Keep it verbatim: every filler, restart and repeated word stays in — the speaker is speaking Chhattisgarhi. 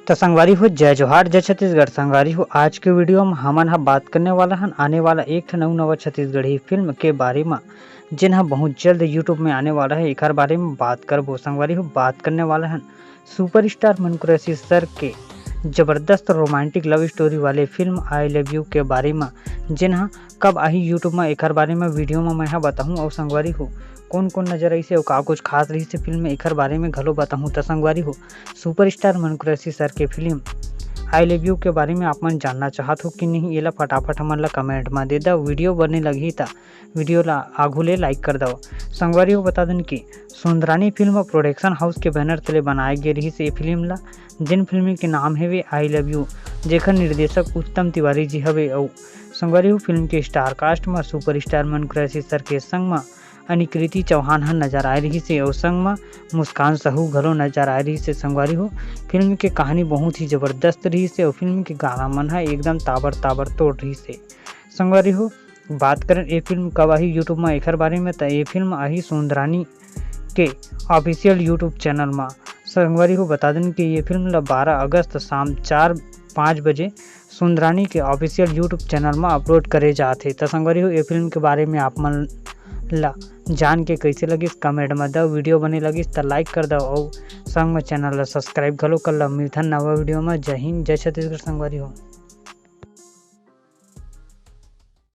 त संगवारी हो, जय जोहार, जय छत्तीसगढ़। संगवारी हो, आज के वीडियो में हमन ह बात करने वाला हन आने वाला एक ठन अउ नवा छत्तीसगढ़ी फिल्म के बारे में, जेन ह बहुत जल्द YouTube में आने वाला है। एकर बारे में बात करबो। संगवारी हो, बात करने वाला हन सुपरस्टार मनु कुरैशी सर के जबरदस्त रोमांटिक लव स्टोरी वाले फिल्म आई लव यू के बारे में, जेन ह कब आही YouTube में, एकर बारे में वीडियो में मैं ह बताहूँ। अउ संगवारी हो, कौन कौन नजर आइसे अउ का कुछ खास रहिसे फिल्म में, एकर बारे में घलो बताहूँ। त संगवारी हो, सुपरस्टार मनु कुरैशी सर के फिल्म आई लव यू के बारे में आप मन जानना चाहत हो कि नहीं, एला फटाफट हमन ला कमेंट में दे दव। वीडियो बने लगही त वीडियो ला आगू ले लाइक कर दव। संगवारी हो, बता देन कि सुंदरानी फिल्म प्रोडक्शन हाउस के बैनर तले बनाए गे रहिस ये फिल्म ला, जिन फिल्म के नाम हवे आई लव यू, जेकर निर्देशक उत्तम तिवारी जी हवे। अउ संगवारी हो, फिल्म के स्टार कास्ट में सुपरस्टार मनु कुरैशी सर के संग में अनिकृति चौहान ह नजर आए रहिस हे अउ संग म मुस्कान साहू घलो नजर आए रहिस हे। संगवारी हो, फिल्म के कहानी बहुत ही जबरदस्त रहिस हे अउ फिल्म के गाना मन ह एकदम ताबड़ ताबड़ तोड़ रहिस हे। संगवारी हो, बात करन ये फिल्म कब आही YouTube म एखर बारे में, त ये फिल्म आही सुंदरानी के ऑफिशियल YouTube चैनल म। संगवारी हो, बता देन कि ये फिल्म ल बारह अगस्त शाम चार पाँच बजे सुंदरानी के ऑफिशियल YouTube चैनल म अपलोड करे जात हे। त संगवारी हो, ये फिल्म के बारे में आप मन ला जान के कैसे लगिस, कमेंट में दव। वीडियो बने लगिस त लाइक कर दव अउ संग में चैनल ला सब्सक्राइब घलो कर लव। मिलथन नवा वीडियो में। जय हिंद, जय छत्तीसगढ़ संगवारी हो।